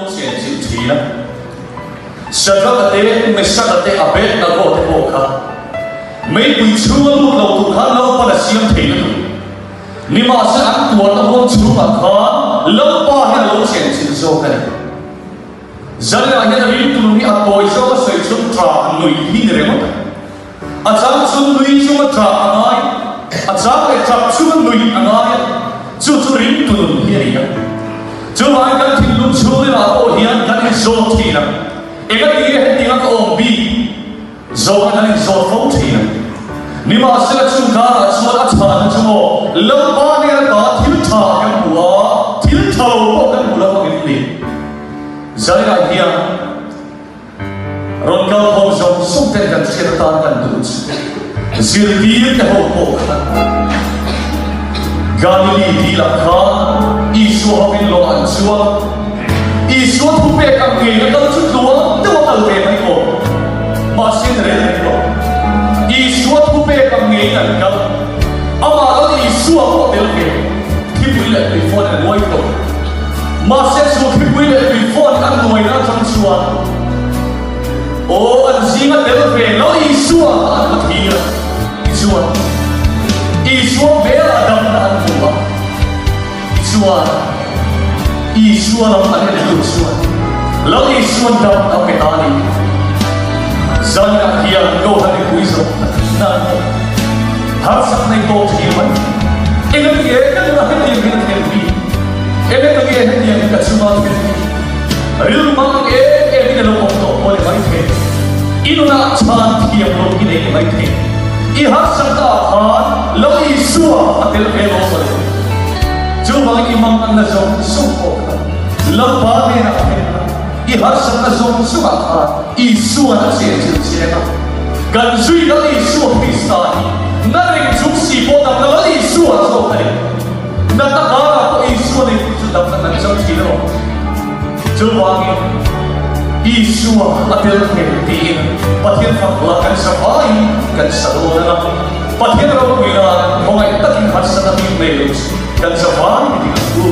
lo chen chilh thin a. Shadrach-a te, Meshach-a te, Abednego te pawh kha meipui chhunga lut lo tur khan Lalpan a siam thei lutuk. Nimahse an tuarna huang chhungah khan Lalpa hian a lo chen chilh zawk a ni. Zanah hian a riltu hi a tawi zawk a sawi chuan ṭah nuih hi ni ringawt a. A chang chu nui chunga ṭah a ngai, a chang leh ṭap chunga nuih a ngai a, chu chu ringtu nun hi a ni a. Chuvangin kan thinlung chhungrilah pawh hian kan inzawt thin a, engati nge hetianga ka awm bik zawhna kan inzawt fo thin a. Nimahsela chung karah chuan a chhana chu maw Lalpa hnena ta thil ṭha kan hmu a, thil ṭha lo pawh kan hmu lo angin ni. Zainah hian. Rawn kal ho zawng zawng ten kan hriat atan kan duh chu zirtir te ho pawh khan Galili dilah khan Isua hovin lawng an chuang. Isua thupek ang ngei a kal chu tluang deuh a kal ve mai maw? Mahse ni reng reng lo. Isua thupek ang ngeiin an kal. Amah lal Isua pawh tel ve thipui leh tuifawn an uai tawh. Mahse chu thlipui leh tuifawn an nuaina atang chuan aw an zinga tel ve lo Isua kha an va thlir a, tichuan Isua hmel a damna an hmu a, tichuan Isua lam an en hnu chuan Lal Isuan dam a pe ta a ni. Zanah hian Kohhran mipui zawng tak na an awm. Harsat nei tawh thin mai. Engati nge ka nunah hetiang hian a thlen hi? Engati nge hetiang hi ka chunga a thlen hi? Rilru mang em em in a lo awm tawh pawh ni maithei. I nunah chhan thiam lo hi nei ni maithei. I harsatna ah khan Lal Isua a tel ve lo mawle. Chuvangin i manganna zawng zawng pawh kha Lalpa hnenah a thlen a, i harsatna zawng zawngah khan Isua'n a chenchilh che a. Kan zui Lal Isua Krista hi na reng chung si pawh damna Lal Isua zawk a ni. Natna karah pawh Isua nei tu chu damna kan chang thin erawh. Chuvangin Isua a tel thei tiin Pathian fak hla kan sa vaiin kan sa dawn a. Pathian ropui nan khawngaih takin harsatna bik nei lo chu kan sa vai ni ding ang u.